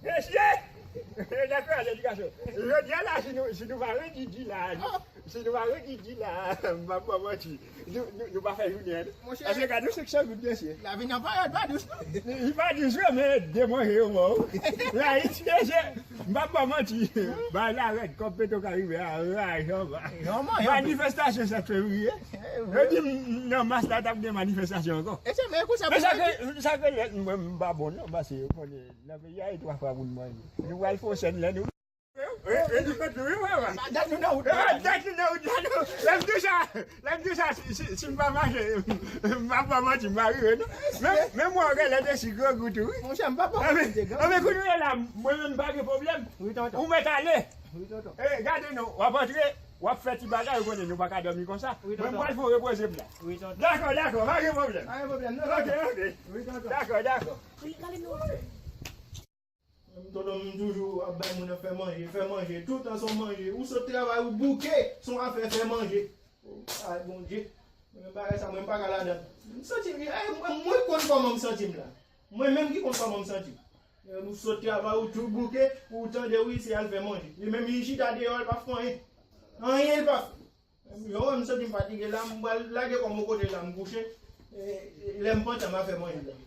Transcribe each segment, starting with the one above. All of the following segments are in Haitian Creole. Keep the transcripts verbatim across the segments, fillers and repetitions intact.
Mesye! Dakò, edikasyon. Jodi a la, si nou, si nou pa redidi la, si nou pa redidi la, m p ap ba w manti. Nou, nou, nou pa fè jounen an, non. Monchè, paske gade yon senk san goud, mesye. Lavi nan parèt pa dous, non. Li pa dous, vre, men de manje yo mò. Ayiti, mesye, m p ap ba w manti. Bay la rèd, kòb Petro Karibe a, raj anba. Manifestasyon sèt fevriye. Yo di m, nan mas la, t ap gen manifestasyon ankò. E se men kou sa. Men sa ke, sa ke lè, mwen, m pa bon, non, paske yo konnen nan peyi a, e twa fwa moun manje. Nou pral fè yon sèn lè nou. E, e, nou mèt nou, wi, wi, wi. Dat nou nan wout la. Dat nou nan wout la, nou. Lè m di w sa, lè m di w sa, si, si, si m pa mache, m pa, pa manti, m pa rive, non. Men, men mwen, gen lè te si gran gout, wi. Monchè, m pa bon. Anben, anben, kounye a la, mwen menm, m pa gen pwoblèm. Wi, tonton. Ou mèt ale. Wi, tonton. E, gade, non, w ap antre, w ap fè ti bagay, ou konnen, nou pa ka dòmi konsa. Wi, tonton. Mwen, m pral fè w repoze m la. Wi, tonton. Dakò, dakò, pa gen pwoblèm. Pa gen pwoblèm, non, tonton. Ok, ok. Wi, tonton. Dakò, dakò. Wi, gade, non. Tonton, m toujou ap bay moun nan fè manje, fè manje, toutan se yon manje. Ou sot travay, ou bouke, se yon afè fè manje. Ay, Bondye. Mwen, bagay sa, mwen, m pa ka ladan. M santi m, ay, mwen, mwen konn kòman m santi m la. Mwen menm ki konn kòman m santi m. Ou sot travay, ou tou bouke, ou tande, wi, se al fè manje. Li menm, li chita deyò, li pa fè anyen. Anyen, li pa fè. Yo, m santi m fatige la, m pral lage kò m yon kote la, m kouche. E, e, lè m pantan, m a fè manje.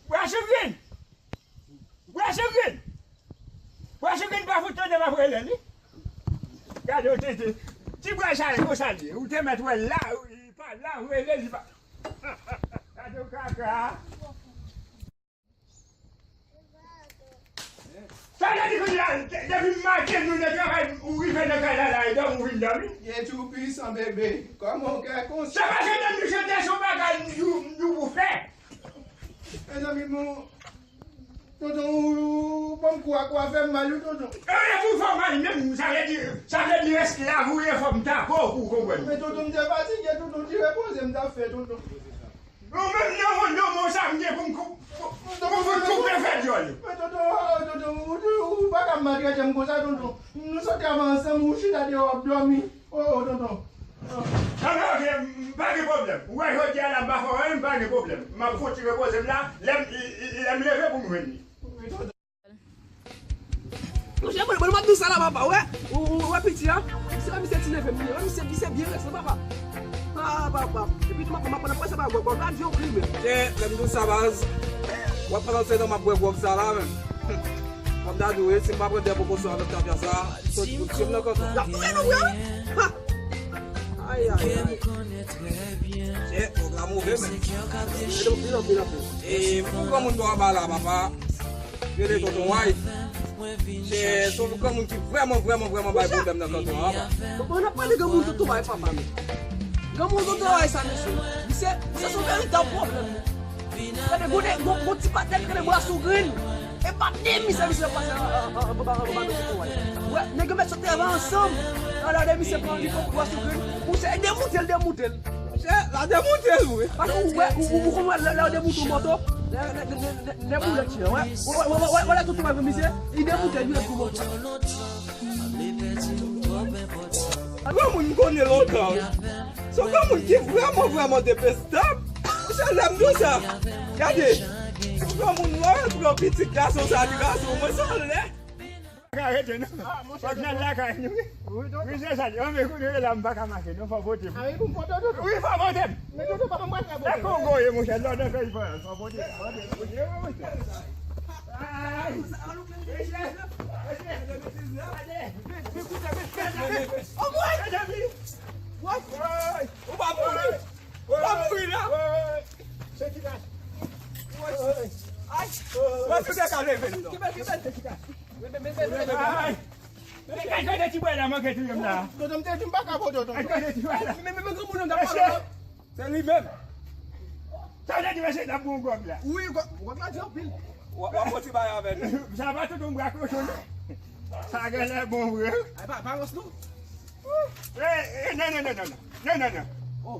Bwa Chagrin! Bwa Chagrin! Bwa Chagrin pa fout tande m ap rele li. Gade w tete. Ti bwa sa e konsa li ye. Ou te mèt wè l la, li pa la, ou rele li pa. Gade w kaka. Sa vle di kounye a, de-, depi maten nou nan travay, ou rive nan kay la, la, e dòmi ou vin dòmi? Dye tou pisan, bebe. Kòman w kè konsa? Se paske menm misye te se yon bagay nou, nou pou fè. Mezanmi, bon, tonton, ou, ou ban m kou a, kou a fè m mal, wi, tonton. E, e pou fè w mal menm, sa vle di, sa vle di esklav ou ye, fò m tape w pou w konprann. Men tonton, m te fatige, tonton, ti repoze m t ap fè, tonton. Ou menm nan wonn nan men w sa m gen pou m kou-, pou, pou m koupe fè dyòl. Men tonton, tonton, ou, ou, ou pa ka maltrete m konsa, tonton. Nou sot travay ansanm, ou chita deyò w ap dòmi. O, o, tonton. Anben, ok, m pa gen pwoblèm. Ou wè jodi a la m pa fè w anyen, m pa gen pwoblèm. M ap fouti repoze m la, lè m, lè m leve pou m jwenn li. Monchè, mwen, mwen, m ap di w sa la, papa, wè. Ou, ou, ou wè piti a? Se pa misye ti neve m li ye. Wè misye, misye byen rèse, papa. Ah, papa. Epi tou, m ap, m ap, m ap pase pa gwòg, gwòg la di yon krimen. Monchè, lè m di w sa, baz, w ap panse nan m ap bwè gwòg sa la, menm. Kòm m ta di w, wi, si m pa pran de prekosyon avèk tafya sa, sot pou tye m nan kanton. Y ap touye nou, wi, wi. Ha! Ay, ay, ay. Monchè, gwòg la move, menm. Anpil, anpil, anpil. E, pou granmoun bò anba la, papa. Rele tonton White. Se, se yon granmoun ki vrèman, vrèman, vrèman bay pwoblèm nan kanton an, papa. Bon, n ap pale granmoun tonton White, papa, men. Granmoun tonton White sa, mesye. Misye, misye se yon veritab pwoblèm, wi. Gade, gade, gon, gon ti patnè ki rele Bwa Sougrin. E pa de misye, misye pase an, an, an, anba, anba, anba tonton White. Wè, nèg yo mèt sot travay ansanm. Gade, misye pran li kòm Bwa Sougrin. Misye demoute l, demoute l. Monchè, la demoute l, wi. Paske ou wè, ou, ou, ou konn wè lè, lè yo demoute yon moto, lè, lè, lè, lè, lè boulèt tire, wè. Wè, wè, wè, wè, wè, lè tonton White, misye, li demoute l, li ret sou moto. Granmoun m konnen lontan, wi. Se yon granmoun ki vrèman, vrèman detestab. Monchè, lè m di w sa, gade, se yon granmoun, wè, pran pitit gason sa, di gason, mwen sa lè. Pa ka rete, non. Fòk n al lakay nou, wi. Wi, tonton. Wi, se sa, li. Anben, kounye a la, m pa ka mache, non, fò pote m. A, wi, pou m pote w, tonton. Wi, fò pote m. Men, tonton, papa, m pral fè pote. Sa Kongo ye, monchè, lòd an peyi pa, fò pote m, pote m, pote m, pote m. Ay. Mesye, mesye, gade. Men, men, koute, men, men, men, men. O, mwen! Mezanmi. Woy! Ou pa mouri! Ou pa mouri, la! Se ki gaz? Woy! Ay! Woy, se ki gaz leve, non? Ki bèl, ki bèl, se ki gaz? Men, men, men, men, men, men. Ay! Men kay kote ti bwè la manke touye m la. Tonton, m te di m pa ka pote w, tonton. Kay kote ti bwè la. Men, men, men, granmoun nan t ap pale la. Se li menm. Sa vle di mesye t ap bon gwòg la. Wi, gwòg, gwòg la di anpil. W ap, w ap fè ti bagay avè li. Sa pa tout yon bra kochon, non. Sa genlè bon vre. Ay, pa, pa rans, non. E, e, non, non, non, non, non. Non, non, non. Oh.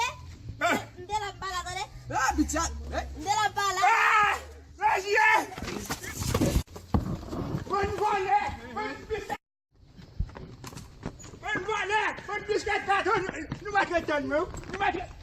ye? M te la m pa la, tande. Ah, piti a. M te la m pa la. Ah! Rejye! Bann vòlè! Bann pis-, bann vòlè! Bann piskèt baton! Nou, nou pa t ret tann mwen, wi. Nou pa t ret